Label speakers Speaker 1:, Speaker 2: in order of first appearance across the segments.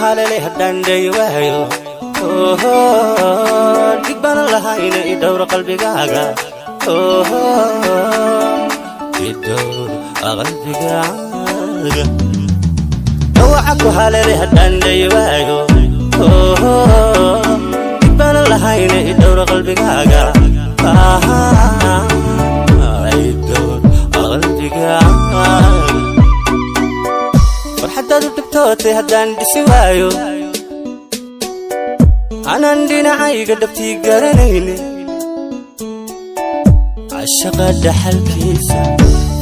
Speaker 1: Haleelay haddaan dhayi waayo, dhig baanan lahayna, i dhowr qalbigaaga, i dhowr qalbigaaga. Dhawaca ku haleelay haddaan dhayi waayo, dhig baanan lahayna, i dhowr qalbigaaga, i dhowr qalbigaaga. Farxaddaad u dhibtootay haddaan dhisi waayo, anaan dhinacayga dhabtii garanayne, cashaqa dhaxalkiisa.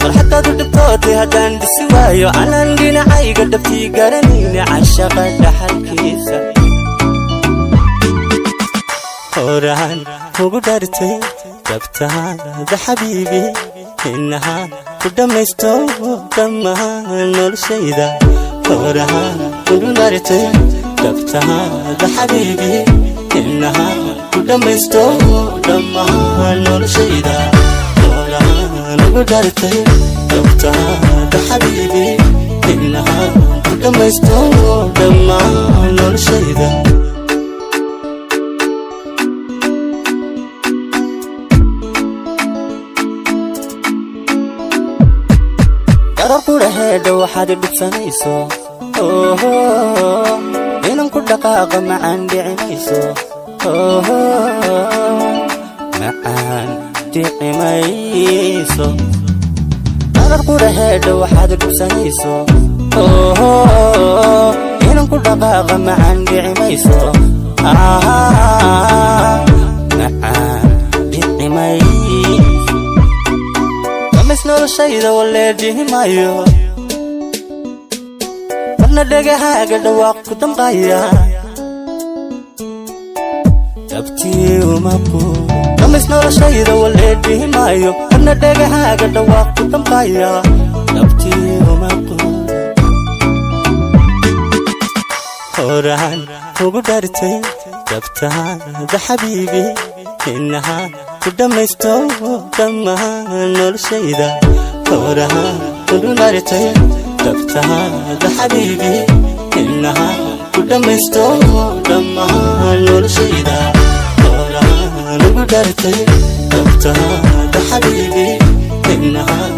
Speaker 1: Farxaddaad u dhibtootay haddaan dhisi waayo, anaan dhinacayga dhabtii garanayne, cashaqa dhaxalkiisa. Horaan ugu dhartay dhabtaada, xabiibi, inahaan ku dhammaysto dhammaan noloshayda. Horaan ugu dhartay dhabtaada, xabiibi, inahaan ku dhammaysto dhammaan noloshayda. Horaan ugu dhartay dhabtaada, xabiibi, inahaan ku dhammaysto dhammaan noloshayda. Darar qudhaheedha waxaad dhibsanayso, inan ku dhaqaaqa macaan dhicimayso, macaan dhicimayso. Darar qudhaheedha waxaad dhibsanayso, inan ku dhaqaaqa macaan dhicimayso, macaan dhicimayso. Dhamays noloshayda walee dhihi maayo, marna dhegahaaga dhawaaq ku damqaya, dhabtii uma quur. Dhamays noloshayda walee dhihi maayo, marna dhegahaaga dhawaaq ku damqaya, dhabtii uma quur. Horaan ugu dhartay dhabtaada, xabiibi, inahaan ku dhammaysto dhammaan noloshayda. Horaan ugu dhartay dhabtaada, xabiibi, inahaan ku dhammaysto dhammaan noloshayda. Horaan ugu dhartay dhabtaada, xabiibi, inahaan